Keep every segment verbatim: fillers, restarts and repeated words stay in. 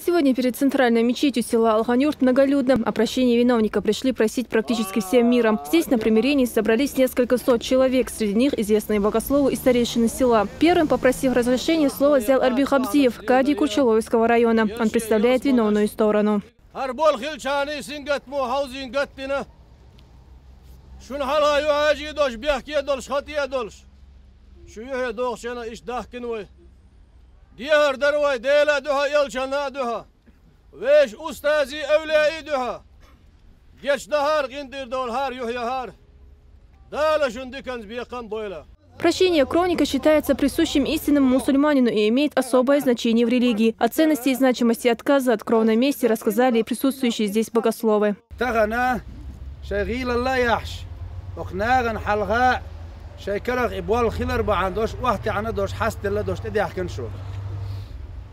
Сегодня перед центральной мечетью села Алханюрт многолюдно. На прощение виновника пришли просить практически всем миром. Здесь на примирении собрались несколько сот человек, среди них известные богословы и старейшины села. Первым, попросив разрешения, слово взял Арби Хабзиев, кади Курчалойского района. Он представляет виновную сторону. Гьар болх хилчани сингат мо хьавзингат дина. Шун хьалха ю хьажи долш, бехке долш, хатӀе долш. Шу юхье дохчана иш дахкин вай. Дехар дар вай Дела духа, элчана духа. Веш устази эвлеи духа. Геч дахар, къинтӀир дол хьар, юхья хьар. Дала шун диканз бекъам бойла. Прощение кровника считается присущим истинному мусульманину и имеет особое значение в религии. О ценности и значимости отказа от кровной мести рассказали и присутствующие здесь богословы. Тахана шай гъилалла яхш, ох наган халга шай карах и бол хилар баан дош, вахтяна дош, хастелла дош, тедяхкан шу.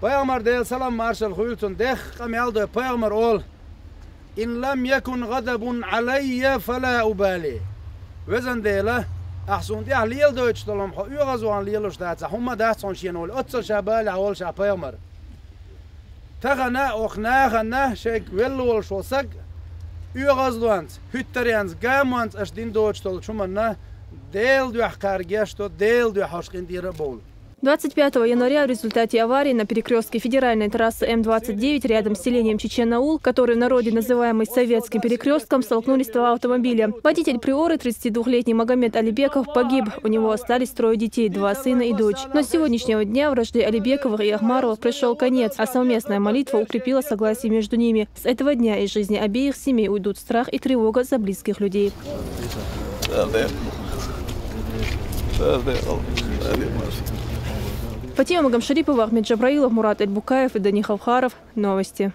Пайгамбар Дел салам маршал хуйлцун дех, къамял дой пайгамбар ол. «Ин лам якун гъадабун алайя фала убали». Везан Дела, ахсун тях лел дойтш долом хо уьгъазван лелуш даца, хумма дац хон шен ол, оццал ша бали хьавол ша пайгамбар. Тахана ох нахана шайг веллу волш вол саг, уьгъазванц, хӀуьттарянц, гамванц аш дин дойтш дол чуманна, Дел дуьхь кхар гешто, Дел дуьхь хош къинтӀира бовл. Двадцать пятого января в результате аварии на перекрестке федеральной трассы М двадцать девять рядом с селением Чечен-Аул, который в народе называемый Советским перекрестком, столкнулись два автомобиля. Водитель Приоры, тридцатидвухлетний Магомед Алибеков, погиб. У него остались трое детей, два сына и дочь. Но с сегодняшнего дня вражде Алибековых и Ахмаровых пришёл конец, а совместная молитва укрепила согласие между ними. С этого дня из жизни обеих семей уйдут страх и тревога за близких людей. Фатима Магомшарипова, Ахмед Джабраилов, Мурат Эльбукаев и Дани Хавхаров. Новости.